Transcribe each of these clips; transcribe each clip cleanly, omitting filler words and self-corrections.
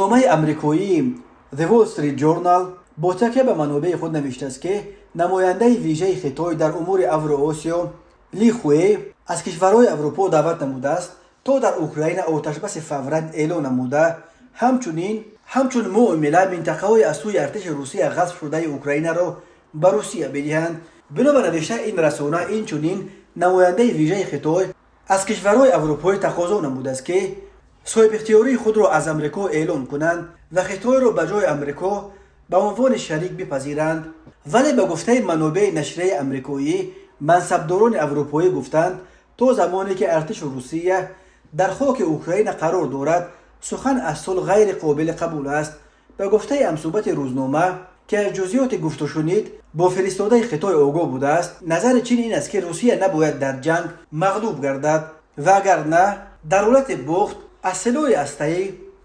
Рӯзномаи амрикоии The Wall Street Journal бо такя ба манобеи худ навиштааст, ки намояндаи вижаи Хитой дар умури Авроосиё Ли Хуэй аз кишварҳои Аврупо даъват намудааст, то дар Украина оташбаси фавран эълон намуда, ҳамчунин ҳамчун муомила минтақаҳои аз сӯи артиши Русия ғасб шудаи Украинаро ба Русия бидиҳанд. Бино ба навиштаи ин расона, инчунин намояндаи вижаи Хитой аз кишварҳои аврупоӣ тақозо намудааст, ки соҳибихтиёрии худро аз Амрико эълон кунанд ва Хитойро ба ҷои Амрико ба унвони шарик бипазиранд. Вале ба гуфтаи манобеи нашрияи амрикоӣ, мансабдорони аврупоӣ гуфтанд, то замоне ки артиши Русия дар хоки Украина қарор дорад, сухан аз сулҳ ғайри қобили қабул аст. Ба гуфтаи ҳамсӯҳбати рӯзнома, ки аз ҷузъиёти гуфтушунид бо фиристодаи Хитой огоҳ будааст, назари Чин ин аст, ки Русия набояд дар ҷанг мағлуб гардад ва агар на, дар ҳолати бохт аз силоҳи ҳастаӣ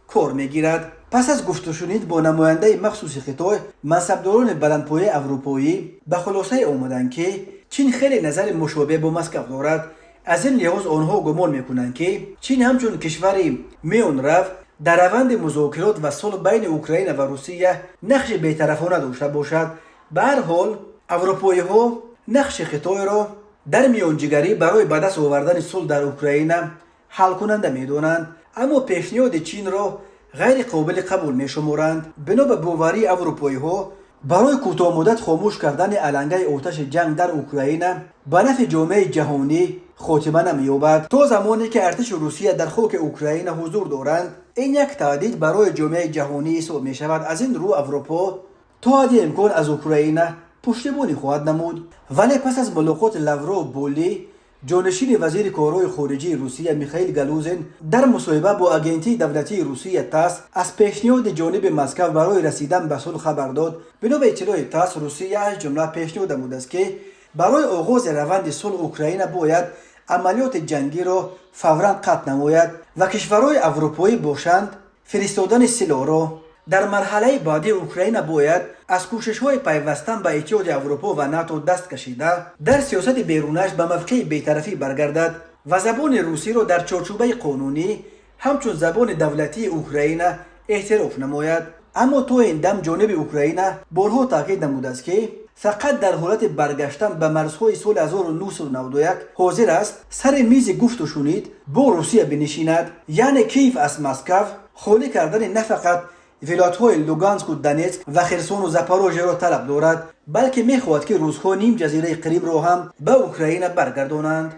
кор мегирад. Пас аз гуфтушунид бо намояндаи махсуси Хитой, мансабдорони баландпояи аврупоӣ ба хулосае омаданд, ки Чин хеле назари мушобеҳ бо Москав дорад. Аз ин лиҳоз онҳо гумон мекунанд, ки Чин ҳамчун кишвари миёнрав дар раванди музокирот ва сулҳ байни Украина ва Русия нақши бетарафона дошта бошад. Ба ҳар ҳол, аврупоиҳо нақши Хитойро дар миёнҷигарӣ барои ба даст овардани сулҳ дар Украина ҳалкунанда медонанд, аммо пешниҳоди Чинро ғайри қобили қабул мешуморанд. Бино ба боварии аврупоиҳо, барои кӯтоҳмуддат хомӯш кардани алангаи оташи ҷанг дар Украина ба нафъи ҷомеаи ҷаҳонӣ хотима намеёбад. То замоне ки артиши Русия дар хоки Украина ҳузур доранд, ин як таҳдид барои ҷомеаи ҷаҳонӣ ҳисоб мешавад. Аз ин рӯ Аврупо то ҳадди имкон аз Украина пуштибонӣ хоҳад намуд. Вале пас аз мулоқоти Лавров бо Ли, ҷонишини вазири корҳои хориҷии Русия Михаил Галузин дар мусоҳиба бо агентии давлатии Русия ТАСС аз пешниҳоди ҷониби Москав барои расидан ба сулҳ хабар дод. Бино ба иттилои ТАСС, Русия аз ҷумла пешниҳод намудааст, ки барои оғози раванди сулҳ Украина бояд амалиёти ҷангиро фавран қатъ намояд ва кишварҳои аврупоӣ бошанд, фиристодани силоҳро. Дар марҳалаи баъдӣ Украина бояд аз кӯшишҳои пайвастан ба Иттиҳоди Аврупо ва НАТО даст кашида, дар сиёсати берунаш ба мавқеи бетарафӣ баргардад ва забони русиро дар чорчӯбаи қонунӣ ҳамчун забони давлатии Украина эътироф намояд. Аммо то ин дам ҷониби Украина борҳо таъкид намудааст, ки фақат дар ҳолати баргаштан ба марзҳои соли 1991 ҳозир аст сари мизи гуфтушунид бо Русия бинишинад. Яъне Киев аз Москав холӣ кардани на фақат вилоятҳои Луганску, Донетск ва Херсону Запорожьеро талаб дорад, балки мехоҳад, ки русҳо нимҷазираи Қримро ҳам ба Украина баргардонанд.